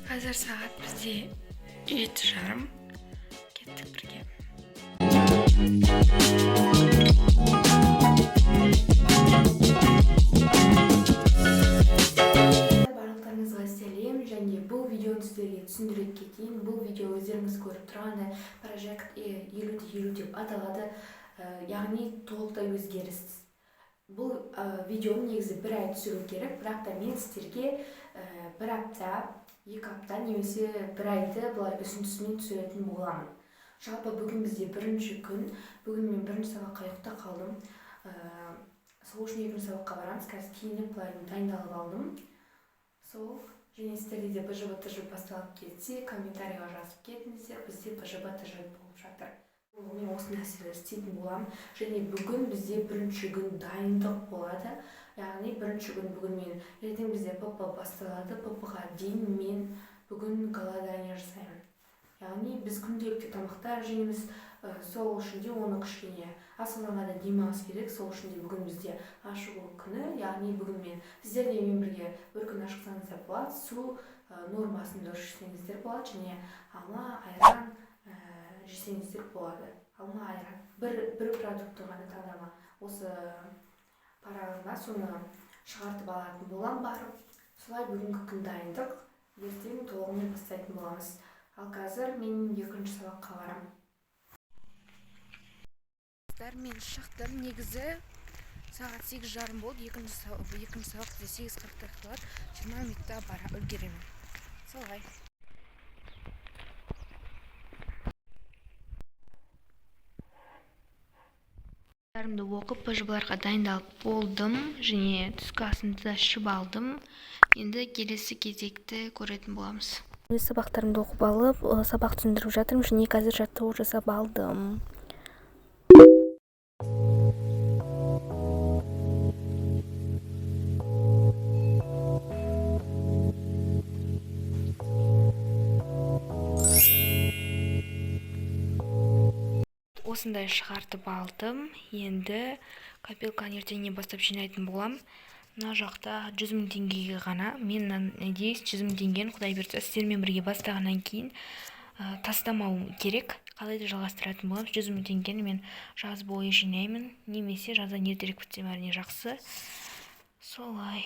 Қазір сағат бізде 7:30. Кеттік бірге. Барлықтарыңызға сәлем! Және бұл видеоны сіздерге түсіндіре кетейін. Бұл видео, өздеріңіз көріп тұрғандай, Project 50 де 50 деп аталады. Яғни толықтай өзгеріс. Бұл видеоны негізі бір ай түсіру керек, бірақ та мен сіздерге бір апта, 2 апта немесе бір айды былай үзіндісімен түсіретін боламын. Жалпы, бүгін бізде бірінші күн. Бүгін мен бірінші сабаққа ұйықтап қалдым. Сол үшін екінші сабаққа барамыз. Қазір киініп, былай дайындалып алдым. Сол, және сіздерде де БЖБ, ТЖ басталып кетсе, комментарийға жазып кетіңіздер. Бізде БЖБ, ТЖ болып жатыр. Мен осы нәрселерді істейтін боламын. Және бүгін бізде бірінші күн дайындық болады, яғни бірінші күн бүгін мен, ертең бізде ПП басталады. ПП-ға дейін мен бүгін голодание жасаймын, яғни біз күнделікті тамақтар жейміз. Сол үшін де оны кішкене асқазанға да демалыс керек. Сол үшін де бүгін бізде ашығу күні, яғни бүгін мен, сіздер де менімен бірге бір күн ашықсаңыздар болады, су нормасын дұрыс ішсеңіздер болады және алма, айран жесеңіздер болады. Алма, айран, бір продукты ғана таңдама. Осы парағыма соны шығартып алатын боламын барып. Солай, бүгінгі күн дайындық, ертең толығымен бастайтын боламыз. Ал қазір мен екінші сабаққа барамын. Достар, мен шықтым. Негізі сағат 8:30 болды. Екінші сабақ бізде 8:40-та аяқталады. 20 минутта бара үлгеремін. Солай. Оқып, БЖБ-ларға дайындалып болдым және түскі асымды да ішіп алдым. Енді келесі кезекті көретін боламыз. Өз сабақтарымды оқып алып, сабақ түсіндіріп жатырмын және қазір жаттығу жасап алдым. Осындай шығартып алдым. Енді копилканы ертеңнен бастап жинайтын боламын. Мына жақта 100 000 теңгеге ғана. Мен надеюсь, 100 000 теңгені, құдай бұйыртса, сіздермен бірге бастағаннан кейін тастамауым керек, қалай да жалғастыратын боламыз. 100 000 теңгені мен жаз бойы жинаймын немесе жаздан ертерек бітсем, әрине, жақсы. Солай,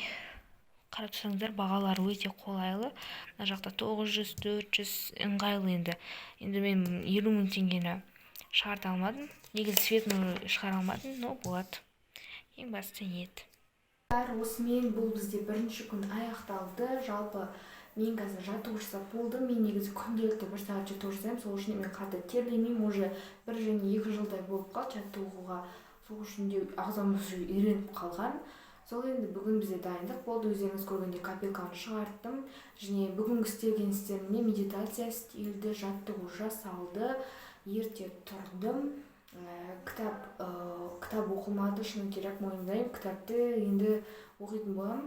қарап тұрсаңыздар, бағалары өте қолайлы. Мына жақта 900, 400, ыңғайлы. Енді мен 50 000 теңгені шығарта алмадым, негізі цветной шығара алмадым, но болады, ең бастысы ниет. Осымен бұл бізде бірінші күн аяқталды. Жалпы, мен қазір жаттығу жасап болдым. Мен негізі күнделікті бір сағат жаттығу жасаймын, сол үшін мен қатты терлемеймін. Уже 1 және 2 жылдай болып қалды жаттығуға, сол үшін де ағзам уже үйреніп қалған. Сол, енді бүгін бізде дайындық болды. Өздеріңіз көргендей, копилканы шығарттым. Және бүгінгі істеген істерімне: медитация істелді, жаттығу жасалды, ерте тұрдым, кітап оқылмады, шыны керек, мойындаймын. Кітапты енді оқитын боламын.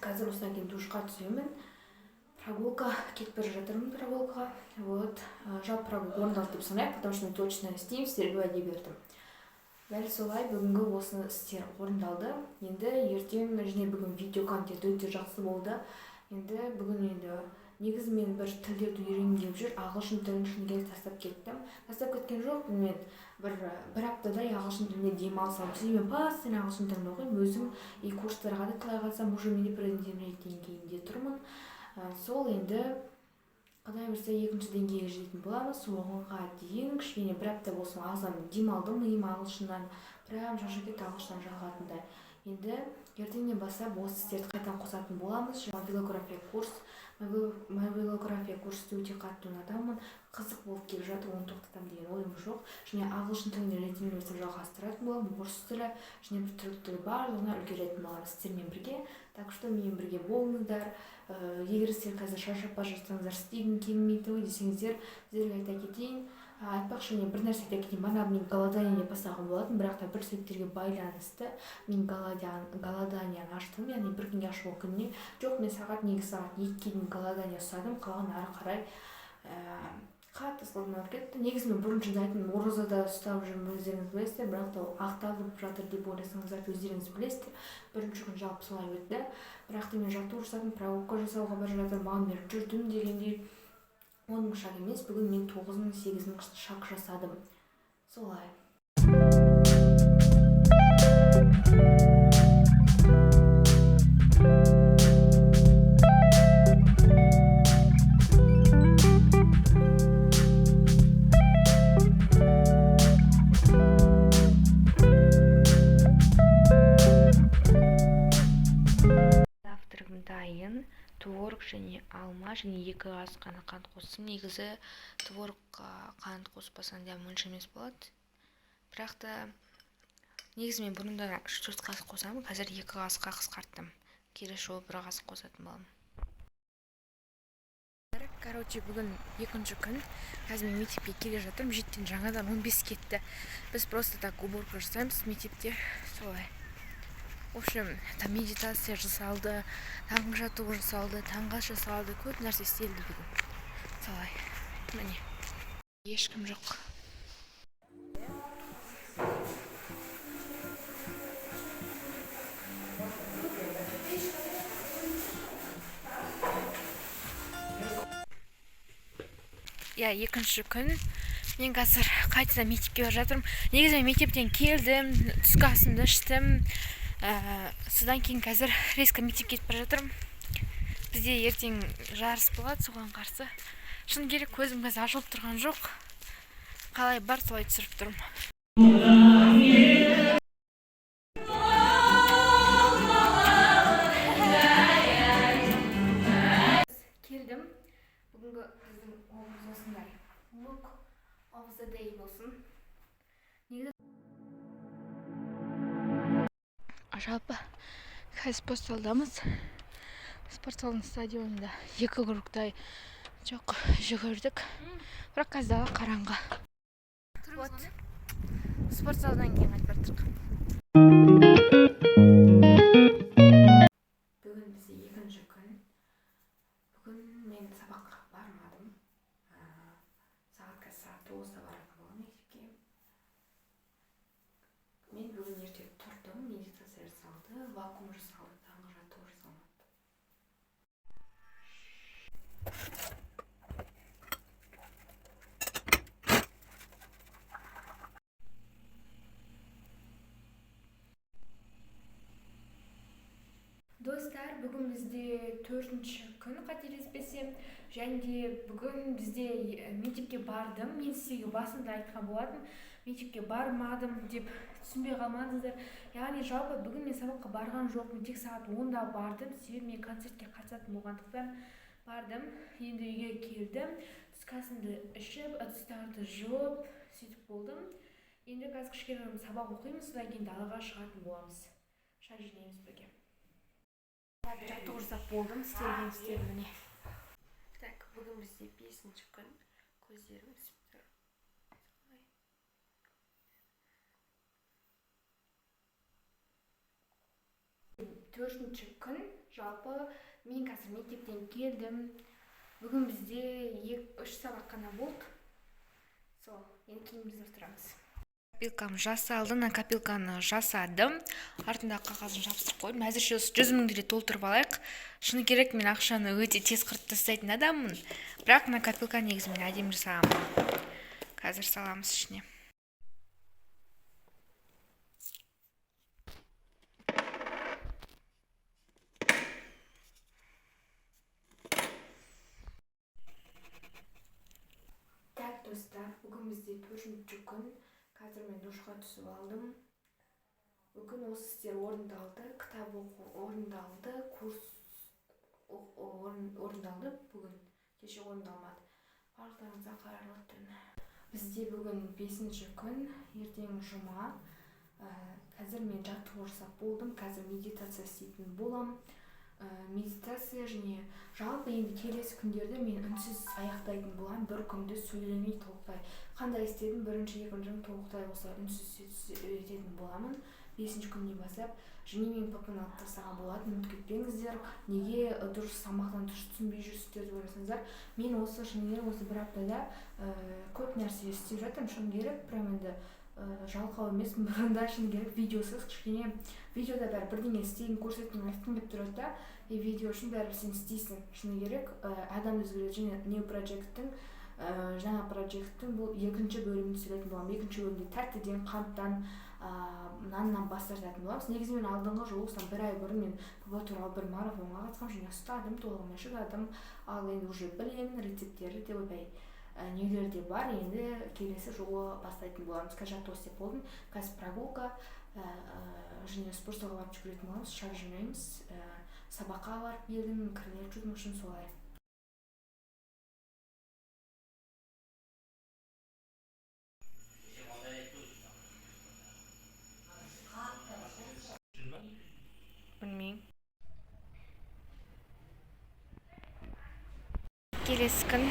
Қазір осыдан кейін душқа түсемін, прогулка, кетіп бара жатырмын прогулкаға. Вот, жалпы, прогулка орындалды деп санаймын, потому что мен точно істеймін, сіздерге уәде бердім. Дәл солай, бүгінгі осы істер орындалды. Енді ертең, және бүгін видео контент өте жақсы болды. Енді бүгін, енді негізі мен бір тілдерді үйренгім келіп жүр. Ағылшын тілін, шыны керек, тастап кеттім, тастап кеткен жоқпын, мен бір аптадай ағылшын тіліне демалыс алдым. Сосын мен постоянно ағылшын тілін оқимын өзім и курстарға да талай қатысамын. Уже менде pre-intermediate деңгейінде тұрмын. Сол, енді құдай бұйырса, екінші деңгейге жететін боламыз. Оғанға дейін кішкене бір апта болсын ағзам демалды, миым ағылшыннан прям шаршап кетті, ағылшыннан жалығатындай. Енді ертеңнен бастап осы істерді қайтадан қосатын боламыз. Мобилография курс, мобилография курсты өте қатты ұнатамын, қызық болып келе жатыр, оны тоқтатамын деген ойым жоқ. Және ағылшын тілін ертеңнен бастап жалғастыратын боламын, орыс тілі және бір түрік тілі, барлығына үлгеретін боламыз сіздермен бірге. Так что менімен бірге болыңыздар. Егер сіздер қазір шаршап бара жатсаңыздар, істегім келмейді ғой десеңіздер, сіздерге айта кетейін. Айтпақшы, мен бір нәрсе айта кетейін. Бағана мен голодание деп бастаған болатынмын, бірақ та бір себептерге байланысты мен голоданияны аштым, яғни бір күнге ашуға, күніне жоқ, мен сағат, негізі сағат 2-ге дейін голодание ұстадым. Қалған ары қарай Қатты сложно болып кетті. Негізі мен бұрын шыдайтынмын, оразада ұстап жүрмін, өздеріңіз білесіздер, бірақ та ол ақталып жатыр деп ойласаңыздар, өздеріңіз білесіздер. Бірінші күн жалпы солай өтті. Бірақ та мен жаттығу жасадым, прогулка жасауға бара жатырмын, маған беріп жүрдім дегендей 10 мың шаг емес, бүгін мен 9 мың, 8 мың шаг жасадым. Солай. Завтрагым дайын. Творог және алма және 2 қасық қана қант қостым. Негізі творогқа қант қоспасаң дәмі онша емес болады. Бірақ та негізі мен бұрын да 3-4 қасық қосамын, қазір 2 қасыққа қысқарттым. Келесі жолы 1 қасық қосатын боламын. Короче, бүгін екінші күн. Қазір мен мектепке келе жатырмын. 7-тен жаңадан 15 кетті. Біз просто так уборка жасаймыз мектепте. Солай. В общем, там медитация жасалды, таңғы жаттығу жасалды, таңғы ас жасалды, көп нәрсе істелді бүгін. Солай. Міне. Ешкім жоқ. Иә, екінші күн. Мен қазір қайтадан мектепке бара жатырмын. Негізі мен мектептен келдім, түскі асымды іштім. Содан кейін қазір резко мектепке кетіп бара жатырмын. Бізде ертең жарыс болады, соған қарсы. Шыны керек, көзім қазір ашылып тұрған жоқ. Қалай бар, солай түсіріп тұрмын. Келдім. Бүгінгі біздің образ осындай. Look of the day болсын. Негізі жалпы қазір спорт залдамыз. Спорт залдың стадионында 2 кругтай жоқ жүгірдік. Бірақ қазір дала қараңғы. Вот. Спорт залдан кейін қайтып бара жатырмық. Бүгін бізде екінші күн. Бүгін мен сабаққа бармадым. Сағат қазір сағат 9-да баратын боламын мектепке. Мен бүгін ерте тұрдым, медитация жасалды, вакуум жасалды, таңғы жаттығу жасалмады. Достар, бүгін бізде 4-ші күн, қателеспесем. Және де бүгін бізде мектепке бардым. Мен сізге басында айтқан болатын, мектепке бармадым деп түсінбей қалмадыңыздар. Яғни жалпы бүгін мен сабаққа барған жоқпын, тек сағат 10-да бардым. Себебі мен концертке қатысатын болғандықтан бардым. Енді үйге келдім, түскі асымды ішіп, ыдыстарды жуып, сөйтіп болдым. Енді қазір кішкене сабақ оқимыз, содан кейін далаға шығатын боламыз. Шай жинаймыз бірге. Жаттығу жасап болдым, істелген істерім міне. Так, бүгін бізде 5-ші күн. Көздерім ісіп тұр. Солай. 4-ші күн. Жалпы мен қазір мектептен келдім. Бүгін бізде 3 сабақ қана болды. Сол, енді киімімізді ауыстырамыз. Копилкам жасалды, мына копилканы жасадым. Артында қағазын жабыстырып қойдым. Әзірше осы 100 мың теңге толтырып алайық. Шыны керек, мен ақшаны өте тез құртып тастайтын адаммын. Бірақ мына копилка негізі мен әдемі жасағанмын. Қазір саламыз ішіне. Так, достар, бүгін бізде 4-ші күн. Қазір мен душқа түсіп алдым. Бүгін осы істер орындалды, кітап оқу орындалды, курс орындалды бүгін. Кеше орындалмады. Барлықтарыңызға қайырлы түн. Бізде бүгін 5-ші күн, ертең жұма. Қазір мен жаттығу жасап болдым, қазір медитация істейтін боламын. Медитация және жалпы енді келесі күндерді мен үнсіз аяқтайтын боламын. Бір күнді сөйлемей толықтай. Қандай істедім, бірінші, екінші күн толықтай осылай үнсіз өтетін боламын. 5-ші күннен бастап. Және мен ПП-ны алып тастаған болатын, ұмытып кетпеңіздер. Неге дұрыс тамақтан дұрыс түсінбей жүрсіздер деп ойласаңыздар, мен осы шыны керек осы бір аптада көп нәрсе істеп жатырмын. Шыны керек, прям енді жалқау емеспін. Бұрында шыны керек видеосыз кішкене видеода бәрі бірдеңе істегін, көрсеткің, айтқың келіп тұрады да, и видео үшін бәрібір сен істейсің. Шыны керек, адам өзгереді. Және New Project-тің, жаңа проджекттің бұл екінші бөлімін түсіретін боламын. Екінші бөлімде тәттіден, қанттан, наннан бас тартатын боламыз. Негізі мен алдыңғы жолы осыдан бір ай бұрын мен ПП туралы бір марафонға қатысқанмын және ұстадым, толығымен шыдадым. Ал енді уже білемін рецепттерді де, ойбай, нелер де бар. Енді келесі жолы бастайтын боламыз. Қазір жаттығу істеп болдым, қазір прогулка, және спортзалға барып жүгіретін боламыз, шар жинаймыз, сабаққа барып келдім, кірлер жудым үшін солай. Білмеймін. Келесі күн.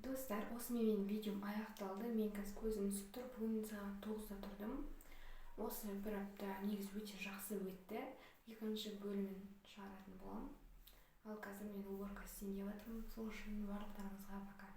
Достар, осымен менің видеом аяқталды. Мен қазір көзім түсіп тұр. Бүгін сағат 9-да тұрдым. Осы бір апта негізі өте жақсы өтті. Екінші бөлімін шығаратын боламын. Ал қазір мен уборка істейін деп жатырмын. Сол үшін барлықтарыңызға пока.